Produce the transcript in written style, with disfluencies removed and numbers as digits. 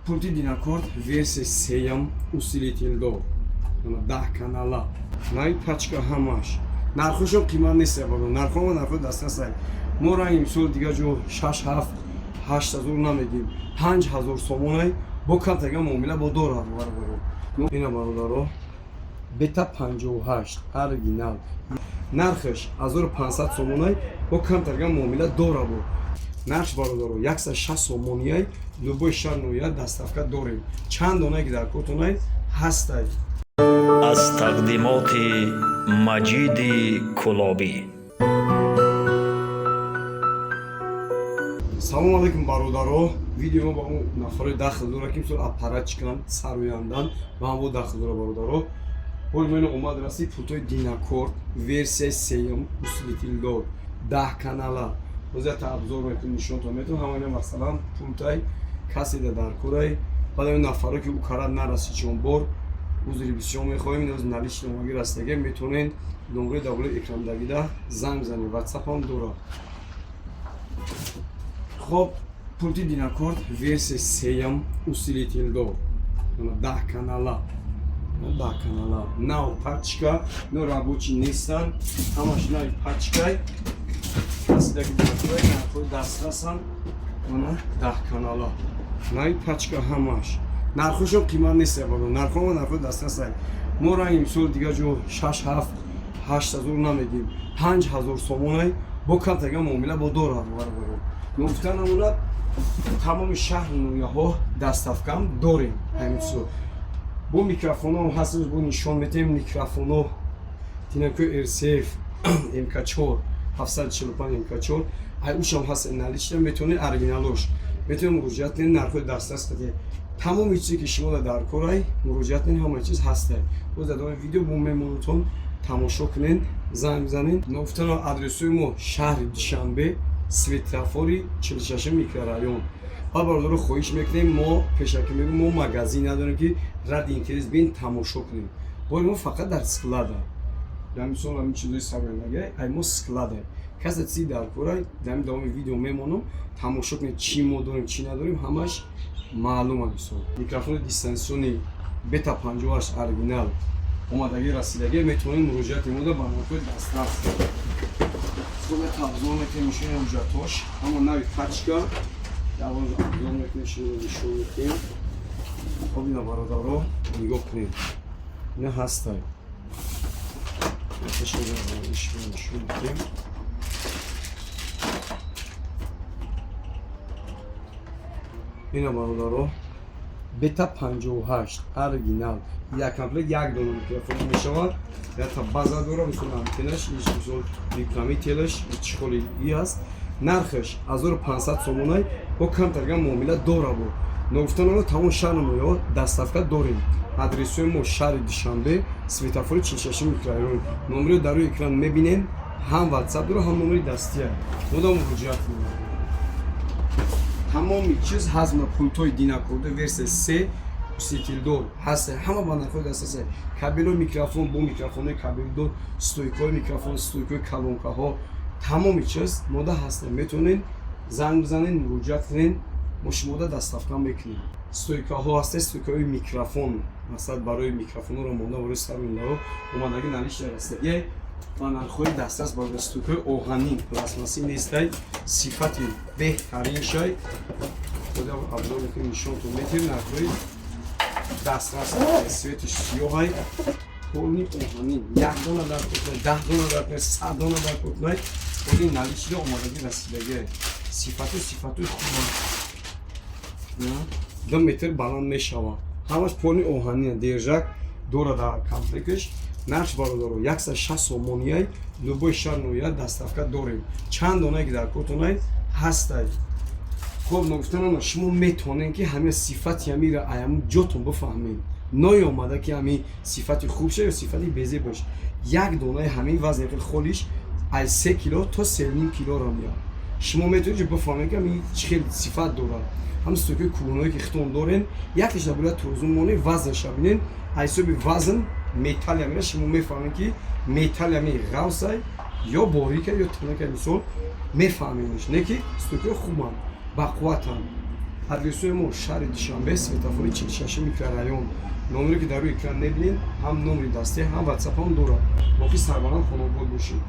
Пульти Динакорд версия сеюм, усилителдор, 10 канала, нави пачка ҳамаш. Нархошон қимат нест, нархома нархо дастрасай. Мо ранги мисол дигар ҷо 6, 7, 8 ҳазор намегим, 5000 сомонай, бо камтага муомила бо дорад, бародаро. Ина, бародаро, Бета 58 оригинал, нархаш 1500 сомонай, бо камтарга муомила дора. Бо нарх, бародаро, 160 сомонияй. Любой шаҳр, ноҳия доставка дорем. Чанд донае ки дар кортонай ҳастай. Аз тақдимоти Маҷиди Кулобӣ. Салом алейкум, бародаро. Видео мо ба он нафарои дахл дора, ки мисол аппаратчикан, сарояндан ва ҳам бо дахл дора, бародаро. Ҳоли мо ина омад расид пултои Динакорд версияи сеюм, усилителдор, 10 канала. Боз якта обзор мекунем, нишонтон метавон. Ҳама ина, масалан, пултай касе дар курай. Баъд ин нафаро ки ӯ карат нарасид чон бор, узри бисёр мехоҳем. Ин наличный омаги растаге, метавонед номерои дар экран дагида занг бизанед, ватсапам дора. Хоб, пульти Динакорд версияи сеюм, усилителдор, 10 канала, 10 канала, нав пачка, но рабочий нестан, ҳамаш нави пачкай. Каседаки даркорай, нархҳои дастрасан. Мана, 10 канала, нави пачка ҳамаш. Нархошон қимат нест, нархома нархҳои дастрасай. Мо ранги мисол дигар ҷо 6, 7, 8 ҳазор намегим, 5000 сомонай, бо камтага муомила бо дорад, бародаро. Ногуфта намонад, тамоми шаҳр, ноҳияҳо доставкам дорем. Ҳамин чизо бо микрофонҳо ҳаст, бо нишон метаҳем. Микрофонҳо Тинако RCF МК4 745 МК4, ай ушам ҳаст наличный, метавонед оригиналош, метавонед муроҷиат кунед. Нархҳои дастрас қати, тамоми чизе ки шумо дар корай, муроҷиат кунед, ҳамаи чиз ҳастай. Боз дар давоми видео бо мемонутон, тамошо кунед, занг бизанед. Ногуфтано, адресҳои мо: шаҳри Душанбе, Светофори 46 микрорайон. Ва, бародаро, хоҳиш мекунем, мо пешакӣ мегӯем, мо магазин надорем, ки ради интерес бин, тамошо кунем. Бори мо фақат дар склада. Я мисол, ҳамин чизои сароянага ай мо склада. Касе чизи дар корай, дар давоми видео мемонам, тамошо кунед, чӣ мо дорем, чӣ надорем, ҳамаш маълума. Мисол, микрофони дистанционный Бета 58 оригинал омадагӣ расидагӣ, метавонед муроҷиат намуда ба нархҳои дастрас. Обзор мекунем, нишони ҳуҷҷатҳош, ҳама нави пачка. Явоз обзор мекунем, шумо нишон мекунем. Хоб, ина, бародаро, нигоҳ кунед, ина ҳастай, нишон мекунем. Ина, бародаро, Бета 58 оригинал, як комплект, як дона микрофон мешавад, якта база дора, мисол антенаш, мисол выпрямителаш, чехоли и аст. Нархаш 1500 сомонай, бо камтарга муомила дора. Бо ногуфта тамом шаҳр, ноҳияҳо доставка дорем. Адресҳои мо: шаҳри Душанбе, Светофори 46 микрорайон. Номеро дар рӯи экран мебинем, ҳам ватсап дора, ҳам номери дастия. Мода муроҷиат кунем, тамоми чиз ҳаст. Пултҳои Динакорда версия се, усилителдор ҳаст, ҳама ба нархҳои дастрасе. Кабелҳои микрофон, бо микрофонҳои кабелдор, стойкаҳои микрофон, стойкаҳои колонкаҳо, тамоми чиз мода ҳастем. Метавонед занг бизанед, муроҷиат кунед, мо шумода доставка мекунем. Стойкаҳо ҳаста, стойкаҳои микрофон, масалан, барои микрофонҳоро монда, барои сароиндаро омадаги, наличный растагӣ ба нархҳои дастрас. Барои стойкаҳои оҳанин, пластмассӣ нестай, сифати беҳтарин шай. Обзор мекунем, нишонтон метиҳем, нархҳои дастрас. Цветаш сиёҳай, полный оҳанин. Як дона дар кортнай, 10 дона дар кортнай, 100 дона дар кортнай, оли наличный омадагӣ расидагӣ. Сифату сифатуи хуба, 2 метр баланд мешавад, ҳамаш полный оҳанин, держак дора дар комплекташ. Нарх, бародаро, 160 сомонияй. Любой шаҳр, ноҳия доставка дорем. Чанд донае ки дар кортонай ҳастай. Хоб, ногуфта, шумо метавонед, ки ҳамин сифати ҳамира аям ҷотон бифаҳмед, ноёмада ки ҳамин сифати хуб ша ё сифати безеб бош. Як донаи ҳамин вазни хел холиш аз 3 кило то 3,5 килоро меяд. Шумо метавонед бифаҳмед, ки ҳамин чӣ хел сифат дорад. Ҳам стойкаи кӯҳное ки хитон дорен, якташа бояд турзун монед, вазнша бинед. Аз ҳисоби вазн металли ҳамира шумо мефаҳмед, ки металли ҳамин ғавсай ё борика ё тоника, мисол, мефаҳмедш. Не ки стойкаи хубанд, бақувватанд. Адресои мо: шаҳри Душанбе, Светофори 46, микрорайон. Номере, ки дар рӯи экран мебинед, ҳам номери дастӣ, ҳам ватсапам дорад. Боқӣ сарбаланд, хонобод бошед.